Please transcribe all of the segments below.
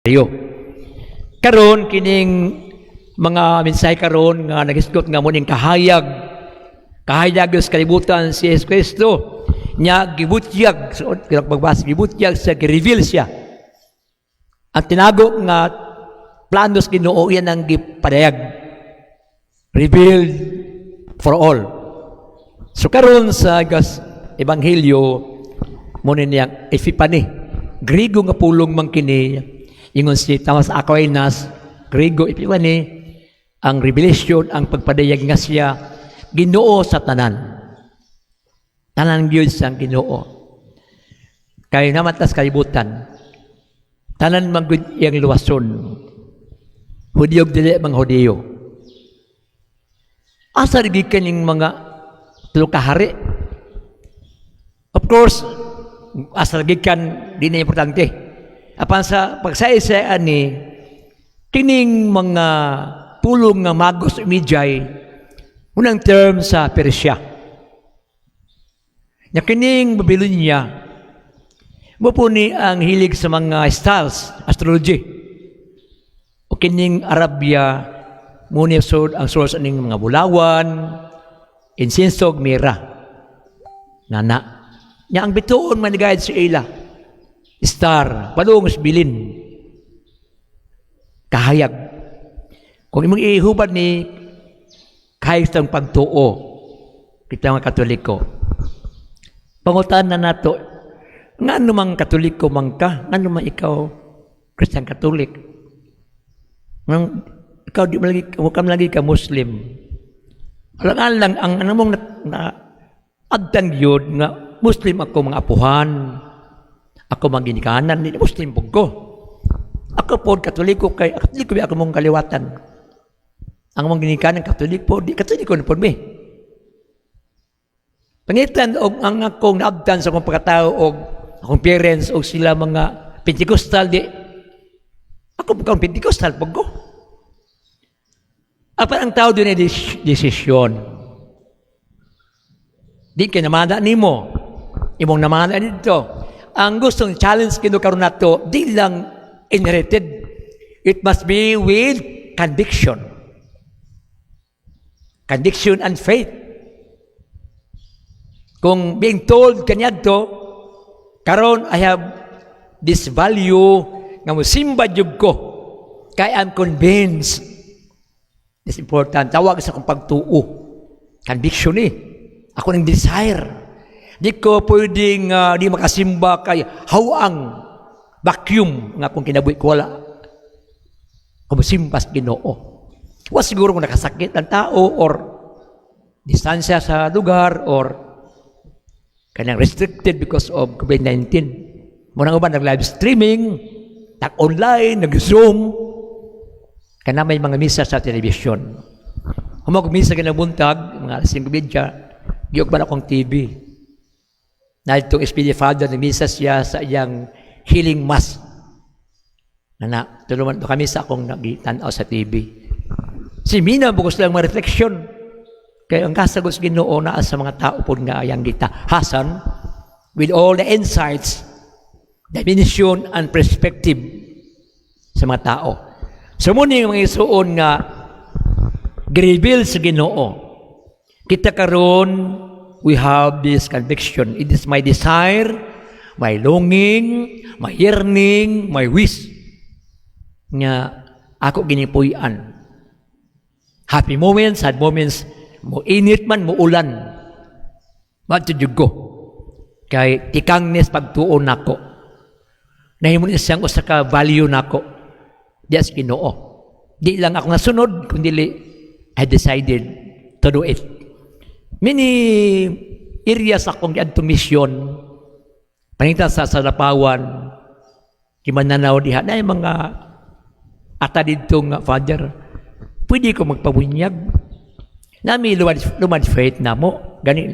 Iyo. Karon, kining mga mensahe karon nga nagisgot nga mo ning kahayag. Kahayag sa kalibutan si Yesu Kristo. Nya gibutyag, so magbasa, gibutyag siya, gi-reveal siya. Ang tinago nga plano sa Ginoo, iyan ang gipadayag. Revealed for all. So karon sa gas Ebanghelyo mo ni niyang Epiphany. Grigo nga pulong man kini, ingon si Thomas Aquinas, Grigo Epiphany, ang revelation, ang pagpadayag nga siya Ginoo sa tanan. Tanan gyud sa Ginoo. Kay namatas kalibutan. Tanan man gyud iyang luwason. Hudiyo, dili mang Hudiyo. Asa gikan ning mga tulo ka hari? Of course, asa gikan di na importante. Apan sa pagsaysay ani kining mga pulong nga Magos, Magi, unang term sa Persya. Nya kining Babylonia mo po ni ang hilig sa mga stars, astrology. O kining Arabia mo ni sod ang source aning mga bulawan, insenso, mira. Nana. Nya ang bituon man guide sa ila. Star, padung sa bilin. Kahayag. Kung imong ihubad ni kahayag sa pagtuo, kita mga Katoliko. Pangutan na nato, nga mang Katoliko man ka, nga man ikaw Christian Catholic? Nang ikaw di man lagi, ka man lagi ka Muslim. Alangan lang ang ano mong na abtan gyud nga Muslim ako mga apuhan. Ako mga ginikanan, di Muslim pud ko. Ako po, Katoliko kay, Katoliko ako mong kaliwatan. Ang mong ginikanan, Katoliko, di Katoliko na po mi. Pangitan og ang akong naabtan sa akong pagkatao og akong parents og sila mga Pentecostal, di ako po kang Pentecostal pag ko. Apan ang tao din ay desisyon. Di kay namana nimo. Imong namana dito. Ang gustong challenge kino karon nato, di lang inherited. It must be with conviction. Conviction and faith. Kung being told kaniadto, karon I have this value nga mosimba jud ko kay I'm convinced. It's important. Tawag sa akong pagtuo. Conviction eh. Ako ng desire. Di ko pwedeng di makasimba kay hawang vacuum nga akong kinabuhi ko wala. Kumusimba sa Ginoo. Wa siguro kung nakasakit ang tao or distansya sa lugar or kanang restricted because of COVID-19. Muna nga ba nag-live streaming, nag-online, nag-Zoom, kana may mga misa sa telebisyon. Humag misa kinabuntag, mga alas 5:30, giyog man akong TV. Na itong SPD Father, misa siya sa iyang healing mass. Nana, tulungan kami sa akong nagtanaw sa TV. Si Mina, bukos lang mga reflection. Kaya ang kasagot sa Ginoo naa sa mga tao po nga ayang gita. Hasan, with all the insights, dimension, and perspective sa mga tao. So muni mga isuon nga gi-reveal sa Ginoo. Kita karon, we have this conviction. It is my desire, my longing, my yearning, my wish nga ako ginipuy-an. Happy moments, sad moments, mo init man, mo ulan. Madto jud ko. Kay tikang nis pagtuon nako. Nahimo ni siyang usa ka value nako. Diya sa Ginoo. Di lang ako nasunod, kundi I decided to do it. Many areas akong giadto mission, paningta sa Lapawan, Kimananaw diha, na yung mga ata dito nga, "Father, pwede ko magpabunyag." Nami lumad, lumad faith na mo. Gani,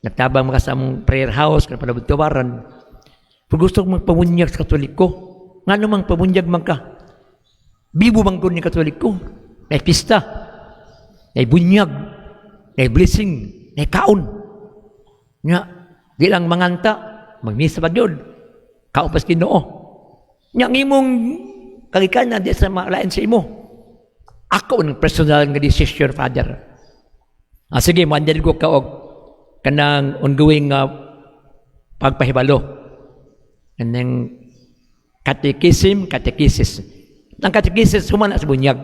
nagtabang mga sa among prayer house, kana palabot. Kung gusto ko magpabunyag sa Katoliko, nga namang pabunyag man ka? Bibo man ko ni Katoliko. May pista, may bunyag, may blessing, may kaon. Nga, di lang manganta, magmisa pa yun. Kaon pas Ginoo. Nya ang imong Kagikanan di sa malain sa imo. Ako ang personal nga decision, Father. Ah, sige, mandel ko ka og kanang ongoing nga pagpahibalo. Kanang catechism, catechesis. Ang catechesis, human na sa bunyag.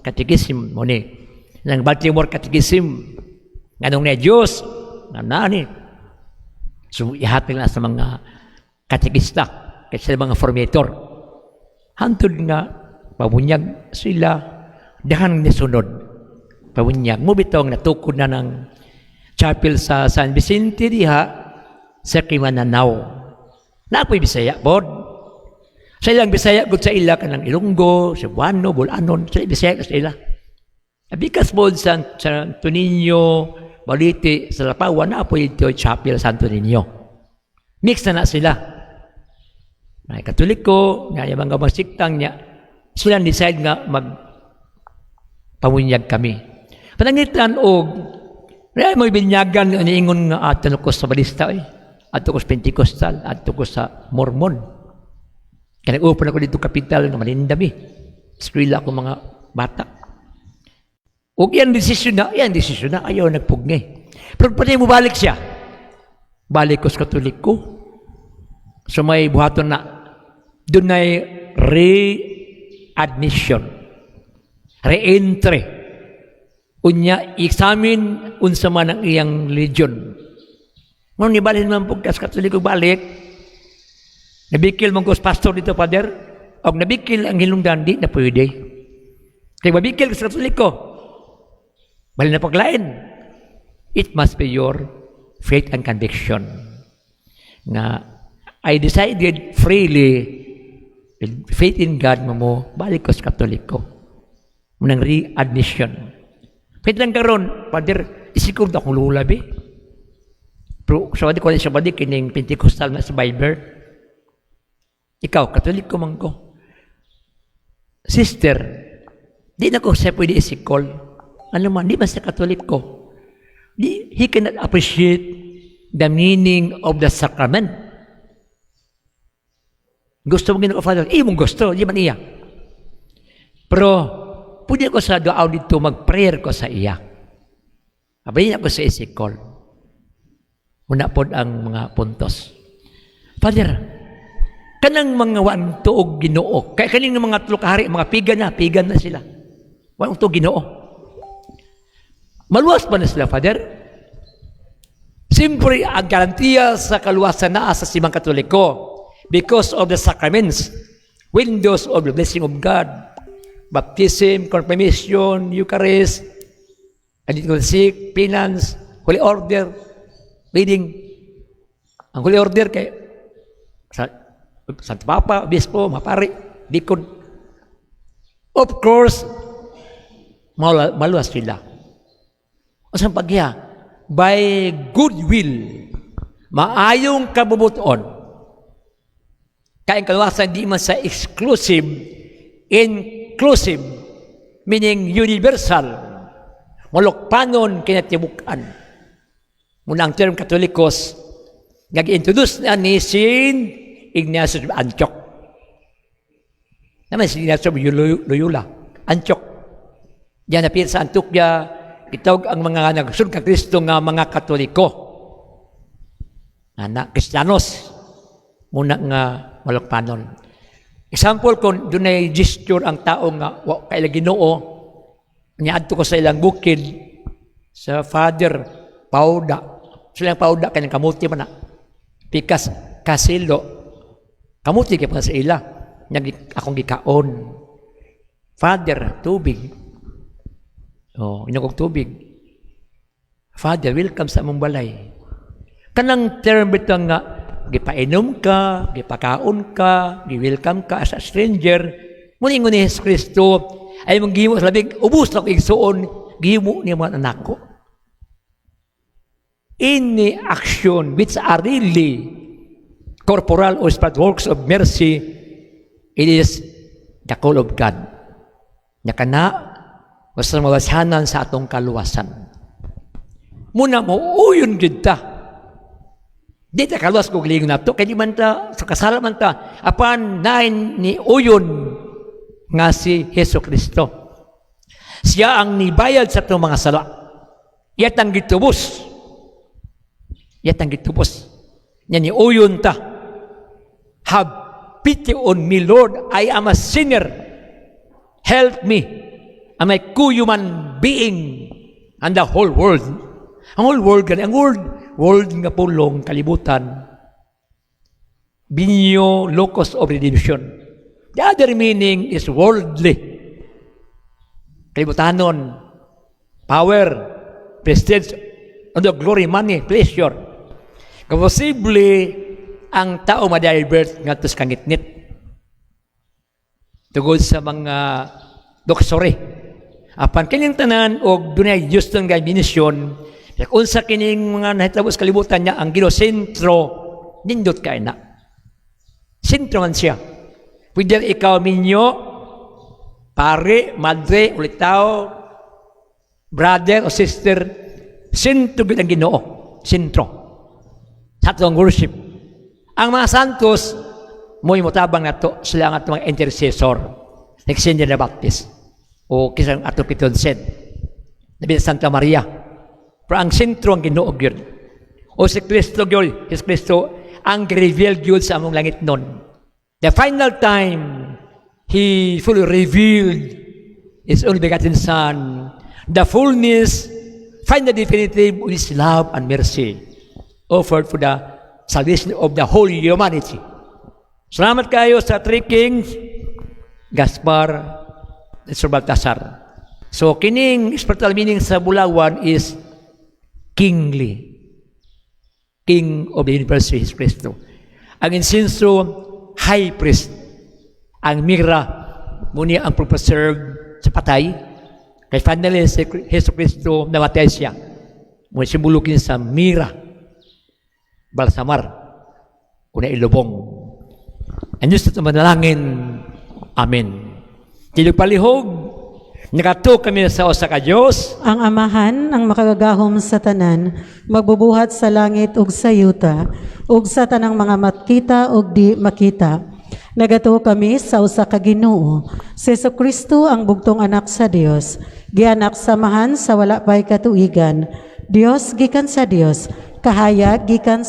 Catechism mo ni. Nang Baltimore Catechism. Nganong ni Diyos, nga ni. So, ihatag na sa mga katekista, kay sa mga formator. Hantod nga, pabunyag sila, dahan ni sunod. Pabunyag. Mo bitong natukod na ng chapel sa San Vicente diha sa Kimananaw. Na ako'y Bisaya, bod. Sa ilang Bisaya, gud sa ila kanang Ilonggo, Cebuano, Bulanon, sa Bisaya sa ila. Bikas pod sa Santo Niño, Balite, sa Lapawan, na po ito chapel Santo Niño. Mix na na sila. May Katoliko, nga yung mga masiktang niya, sila decide nga mag pamunyag kami. Panangitan og kaya mo binyagan nga niingon nga ato ko sa Balista eh. Adto ko sa Pentecostal, adto ko sa Mormon. Kaya nag-open ako dito kapital nga malindami. Eskwela ako mga bata. Ug yan desisyon na, ayaw nagpugnay. Pero pati mo balik siya. Balik ko sa Katoliko. So may buhaton na, doon ay readmission. Re-entry. Unya, examine unsa man ang iyang religion. Ngunit nibalhin man po kas Katoliko balik, nabikil mong kus pastor dito, Father, og nabikil ang hinungdan, di na pwede. Kaya mabikil ka sa Katoliko, bali na paglain. It must be your faith and conviction. Nga, I decided freely with faith in God mo mo, balik ko sa Katoliko. Munang readmission. Faith lang karon, Father, isikog na akong lula, be. Pero sa ko sa badi, kining Pentecostal na sa Bible. Ikaw, Katoliko man ko. Sister, di na ko siya pwede isikol. Ano man, di man sa Katoliko. Di, he cannot appreciate the meaning of the sacrament. Gusto mo ginoo, Father? Imong gusto, di man iya. Pero, pwede ako sa doaw dito, mag-prayer ko sa iya. Abay ako sa isikol. Muna po ang mga puntos. Father, kanang mga wan tuog Ginoo, kay kaning mga tulo ka hari, mga pagan na sila. Wan tuog Ginoo. Maluwas pa na sila, Father? Siyempre, ang garantiya sa kaluwasan naa sa Simbang Katoliko because of the sacraments, windows of the blessing of God, baptism, confirmation, Eucharist, and sick, penance, Holy Order, reading. Ang Holy Order kay sa Santo Papa, Obispo, mapari, deacon. Of course, maluwas sila. O sa pagya, by goodwill, maayong kabubuton, kaya ang kaluwasan di man sa exclusive, inclusive, meaning universal, malukpanon kinatibukan. Muna ang term Katolikos, nag-introduce na ni Saint Ignatius of Antioch. Naman si Ignatius of Loyola, Antioch. Diyan napil sa Antioquia, itawag ang mga nagsunod ka Kristo nga mga Katoliko. Ana, Kristiyanos. Muna nga malukpanon. Example, kung dunay gesture ang tao nga wa kaila Ginoo, niadto ko sa ilang bukid sa Father pauda. Silang pauda kanyang kamuti man na. Pikas kasilo. Kamuti kay pa sa ila. Nag akong gikaon. Father, tubig. Oh, inom kog tubig. Father, welcome sa among balay. Kanang term bitaw nga gipainom ka, gipakaon ka, gi-welcome ka as a stranger. Muna ingon ni Jesus Kristo, ay mong gihimo sa labing ubos na ko igsuon, gihimo niya mga anak ko. Any action which are really corporal or spiritual works of mercy, it is the call of God. Nya kana, basta mabasahanan sa atong kaluwasan. Muna mo, uyon gid ta. Di ta kaluwas kung lingon nato, kay di man ta, sa kasala man ta, apan nain ni uyon nga si Hesus Kristo. Siya ang nibayad sa atong mga sala. Iyatang gitubos. Iyatang gitubos. Nya niuyon ta. "Have pity on me, Lord. I am a sinner. Help me. I'm a human being and the whole world." Ang whole world, gani, ang world, world nga pulong, kalibutan, binyo locus of redemption. The other meaning is worldly. Kalibutanon, power, prestige, and the glory, money, pleasure. Posible ang tao ma-divert ngadto sa kangitngit tungod sa mga luxury. Apan kining tanan og dunay Houston nga mission, unsa kining mga nahitabo sa kalibutan niya, ang Ginoo sentro, nindot kay na. Sentro man siya. Whether ikaw minyo, pare, madre, ulitawo, brother o sister, sentro gyud ang Ginoo. Sentro. Sa atong worship. Ang mga santos, mo'y motabang nato, sila ang atong mga intercessor. Like Saint John the Baptist. O kisang ato patron saint. Labi Santa Maria. Pero ang sentro ang Ginoo gyud. O si Kristo gyud, si Kristo ang reveal gyud sa among langit nun. The final time He fully revealed His only begotten Son, the fullness, final definitive of His love and mercy offered for the salvation of the whole humanity. Salamat kayo sa Three Kings, Gaspar, at Sir Baltasar. So, kining spiritual meaning sa bulawan is kingly. King of the universe, Jesus Cristo. Ang insenso, high priest. Ang mira, muni ang preserve sa patay. Kay finally, si Jesus Cristo namatay siya. Muni simbolo kini sa mira, balsamar, una ilubong. Ang Diyos ito manalangin. Amen. Tilog palihog, nakatuo kami sa usa ka Dios, ang Amahan, ang makagagahom sa tanan, magbubuhat sa langit ug sa yuta, ug sa tanang mga makita ug di makita. Nagatuo kami sa usa ka Ginoo, si Kristo, ang bugtong anak sa Dios, gianak sa Amahan sa wala pay katuigan, Dios gikan sa Dios, kahayag gikan